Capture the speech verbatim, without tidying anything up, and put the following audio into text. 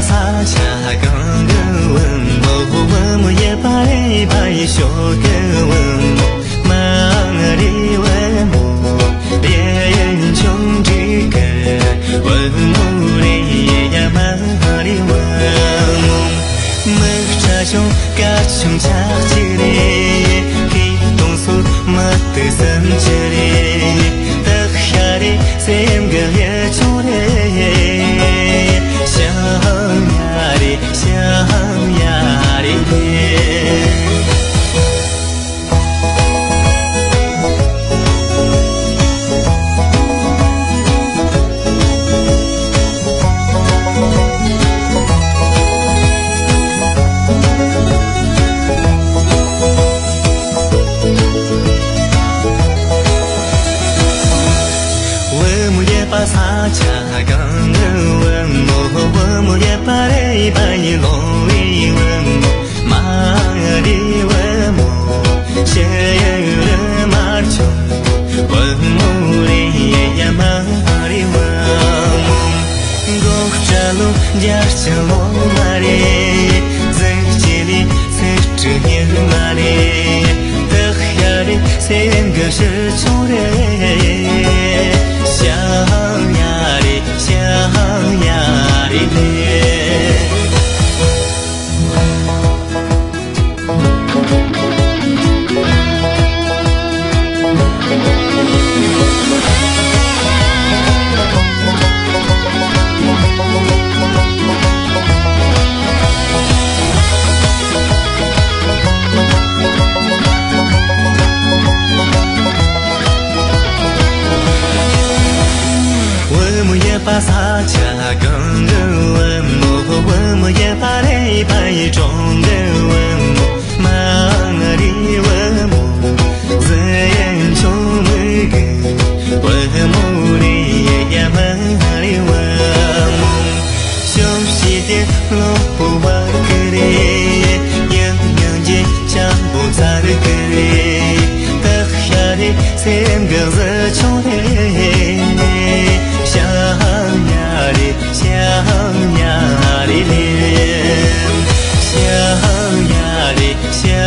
ས་ཆ་གང་གི་བུ་མོ། བུ་མོ་ཡོད་པ་རེད་པ་ཡི་ཤོག་གི་བུ་མོ། མ་རེད་བུ་མོ། ཡེ་ཡེ་ཆུང་འདྲིས་གི་བུ་མོ་རེད་ཡ། མ་རེད་བུ་མོ། མི་སྐྲ་ཆུང་སྐར་ཆུང་ཆག་ཅིག་རེད། ཁྱི་གདོང་སུ་མ་དུ་སེམས་ཅི་རེད། སྟག་ཤ་རེད་སེམས་གི་ཡ་ཆུང་རེད། ཤ་ཡ་རེད། ཤ་ཡ་རེད། བུ་མོ་ཡོད་པ་ས་ཆ་གང་གི་བུ་མོ། བུ་མོ་ཡོད་པ་རེད་པ་ཡི་ལོ་བའི་བུ་མོ། མ་རེད་བུ་མོ། ཤེས་ཡོན་རི་མར་ཆུང་བུ་མོ་རེད་ཡ། མ་རེད་བུ་མོ། མགོ་སྐྲ་ལོ་རྒྱ་ཆེ་ལོ་མ་རེད། རྫིག་སྐྱེས་ལི་ཚེ་གྲི་ཉེར་མ་རེད། སྟག་ཤ་རེད་སེམས་གི་ཤི་ཆུང་རེད། ཤ་ཡ་རེད། ཤ་ཡ་རེད། བུ་མོ་ཡོད་པ་ས་ཆ་གང་གི་བུ་མོ། བུ་མོ་ཡོད་པ་རེད་པ་ཡི་གྲོང་གི་བུ་མོ། མ་རེད་བུ་མོ། ཟི་ཡན་ཆུང་མི་གི་བུ་མོ་རེད་ཡ། མ་རེད་བུ་མོ། ཤོམ་ཤི་དེ་ལོ་པོ་བ་གི་རེད། ཡང་ཡང་རྗེས་ཆ་པོ་ཚར་གི་རེད། སྟག་ཤ་རེད་སེམས་གི་ཟི་ཆུང་རེད། ཤ་ཡ་རེད། ཤ་ཡ་རེད་ལེ། ཤ་ཡ་རེད། ཤ་